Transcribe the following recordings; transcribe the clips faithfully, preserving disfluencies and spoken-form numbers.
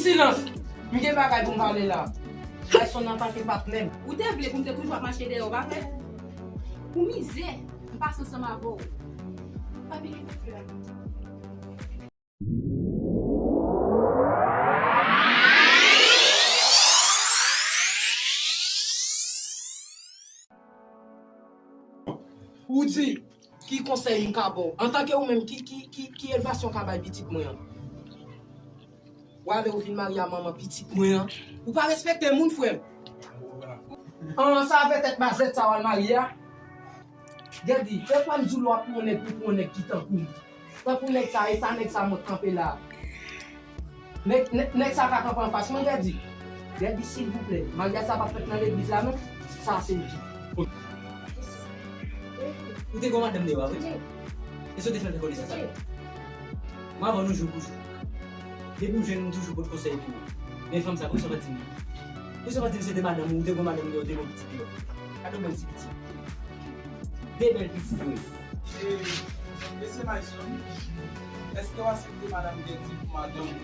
Silans! M gen bagay pou m pale la. Tyson antanke patnè m. Ou te vle pou m te toujou ap mache dèyè w, pa vre? Pou mizè m pase ansanm avè w. Pa pike kout fè a. Ou di, ki konsèy m ka ba w? Antanke ou menm, ki, ki, ki, ki elevasyon w ka bay pitit mwen an? W ale ou vin marye a manman pitit mwen an. Ou pa respekte moun, frè m. An, sa avè tèt bazèt sa w al marye a. Gèdi, e kwè m di w lè w ap pran yon nèg, pou pran yon nèg ki tankou m. Tankou nèg sa, e sa nèg sa mwen kanpe la. Nèg, nèg, nèg sa ka kanpe anfas mwen, Gèdi. Gèdi, silvouplè, maryaj sa p ap fèt nan legliz la non. Sa se di. Ou te gon madanm deyò a, wi. E sa w te fè l te konnen sa, sa? Mwen avè w nou jou pou jou. Depi m jwenn, m toujou pot konsèy pou ou. Men fanm sa, poukisa w pa di m? Poukisa w pa di m se te madanm ou, ou te gon madanm deyò, ou te gon pitit deyò? Gade yon bèl ti pitit. De bèl pitit, wi. E, mesye Mayson, èske w aksepte madanm Gèdi pou madanm ou?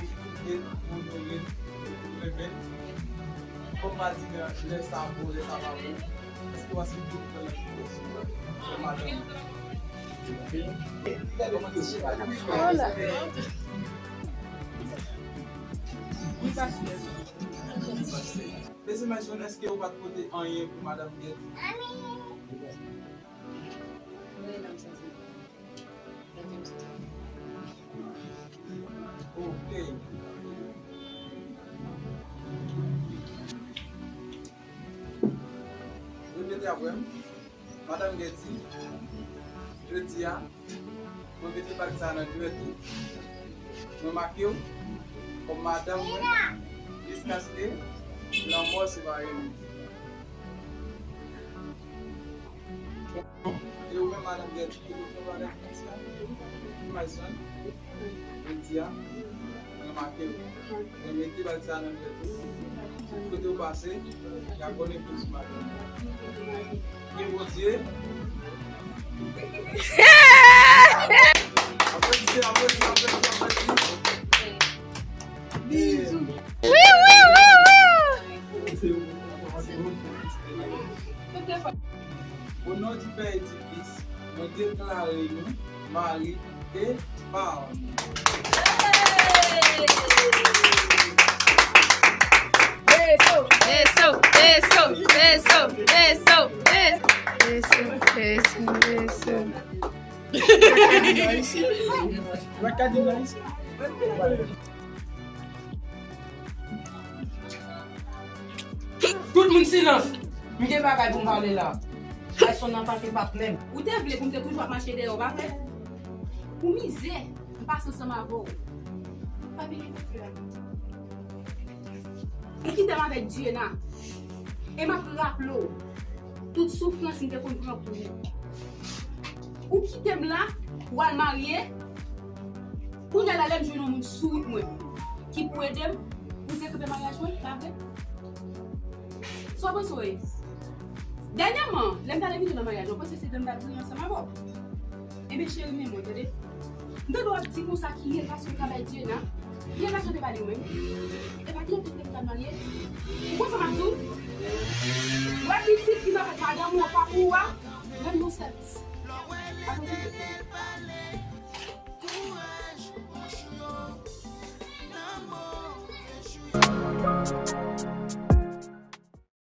Ou koute, ou onore, ou renmen? Kòm pa di lè, lè sa bon, lè sa pa bon. Èske w aksepte pou fè lòt sou madanm? Kòman ti chita? Mesye Mayson, èske ou pa t pote anyen pou madanm Gèdi? Ok. Repete apre m. Madanm Gèdi, jodi a, mwen mete bag sa nan dwèt ou. Mwen make w kòm madanm mwen jiskaske lanmò separe nou. E ou menm, madanm Gèdi, ki te fè bagay konsa? Mayson, jodi a, mwen make w. Mwen mete bag sa nan tèt ou. Tout kote w pase, y a konnen ke w se madanm. Ke Bondye. Aplodi, aplodi, aplodi, aplodi. Bizou. Wi, wi, wi, wi. O non di Pè e di Fis, mwen deklare nou mari e paran. Beso, beso, beso, beso, beso, beso. Beso, beso, beso. Rakadi nice. Rakadi nice. Tout moun silans! M gen bagay pou m pale la. Tyson antanke patnè m. Ou te vle pou m te toujou ap mache dèyè w, pa vre? Pou mizè m pase ansanm avè w. Pa bliye fè a. Ou kite m avèk Diana. E m ap raple w tout soufrans m te konn pran pou ou. Ou kite m la, w al marye. Kounye a la, lè m jwenn yon moun sou wout mwen ki pou ede m, ou vle kanpe maryaj mwen, pa vre? Sa w panse w ye? Dènyèman, lè m t al envite w nan maryaj la, w panse se dan m t ap griyen ansanm avè w? Ebyen, cheri, men mwen, tande. M tande w ap di konsa ki relasyon w ka bay Diana. Ki relasyon te ba li menm? E pa Diana te vle pou l al marye? Ou konn sa m ap di w? Wè pitit ki nan vant madanm ou an pa pou ou a, rann mwen sèvis.